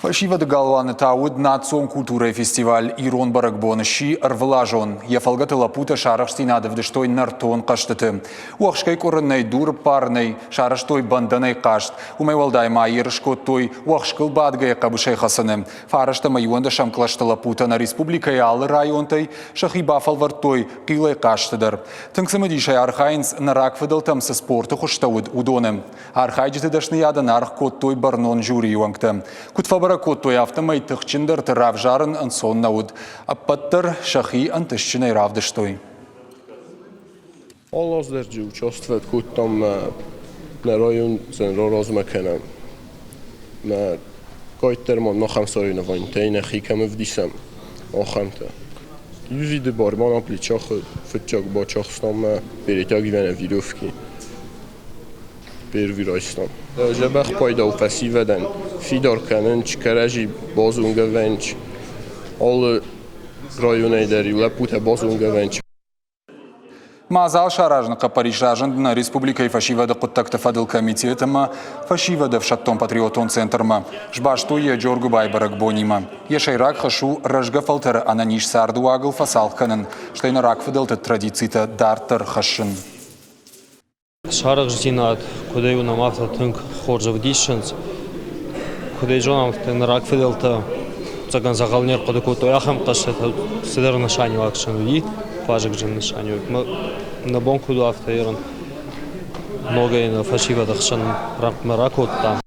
Фӕсивӕды галуаны та уыд национ культурӕйы фестиваль «Ирон бӕрӕгбон» сси ӕрвылазон. Йӕ фӕлгӕты лӕппутӕ сӕ арӕхстдзинад ӕвдыстой нӕртон хъӕзтыты. Уӕхскӕй къуырынӕй, дур ӕппарынӕй сарӕзтой бӕндӕнӕй хъазт. Уымӕй уӕлдай ма ерыс кодтой уӕхскыл бадгӕйӕ хъӕбысӕй хӕцыны. Фараст ӕмӕ иуӕндӕсӕм кълӕсты лӕппутӕ нӕ республикӕйы алы районтӕй сӕхи бафӕлвӕрдтой хъилӕй хъазты дӕр. Тынг цымыдисӕй архайынц, нӕ рагфыдӕлтӕм цы спорты хуызтӕ уыд, уыдоны. Архайджыты дӕсныйадӕн аргъ кодтой бӕрнон жюрийы уӕнгтӕ. Куыд фӕбӕрӕг кодтой, афтӕмӕй тыхджындӕрты равзарын ӕнцон нӕ уыд. Ӕппӕт дӕр сӕхи ӕнтыстджынӕй равдыстой. Алы аз дӕр джы участвовать кодтам нӕ район размӕ кӕнӕм. Нӕ кӕддӕр ма нахӕм соревнованитӕй нӕхи кӕм ӕвдисӕм, ахӕмтӕ. Юзиды борьба на плечах фыццаг бачахстам мӕ перетягивание веревки. Первый райстам. Дзӕбӕх пайда у фӕсивӕдӕн, фидар кӕнынц, кӕрӕдзи базонгӕ вӕййынц. Алы районӕй дӕр-иу лӕппутӕ базонгӕ вӕййынц. Мадзал саразыны хъӕппӕрис разынд нӕ республикӕйы фӕсивӕды хъуыддӕгты фӕдыл комитет ӕмӕ фӕсивӕды ӕфсӕддон-патриотон центрмӕ. Сбастой йӕ Джоргуыбайы бӕрӕгбонимӕ. Йӕ сӕйраг хӕс у рӕзгӕ фӕлтӕры ӕнӕниз цардыуагыл фӕцалх кӕнын, стӕй нӕ рагфыдӕлты традицитӕ дарддӕр хӕссын. Сарӕхстдзинад, куыдӕй уынӕм, афтӕ тынг хорз ӕвдисынц. Куыдӕй зонӕм, афтӕ нӕ рагфыдӕлтӕ ӕцӕгӕн дзӕгъӕл не рхъуыды кодтой ахӕм хъӕзтытӕ, цыдӕр нысаниуӕг сын уыди, вазыгджын нысаниуӕг. Нӕ бон куыд у, афтӕ ерын ногӕй нӕ фӕсивӕды хсӕн рӕнхъмӕ ракодтам.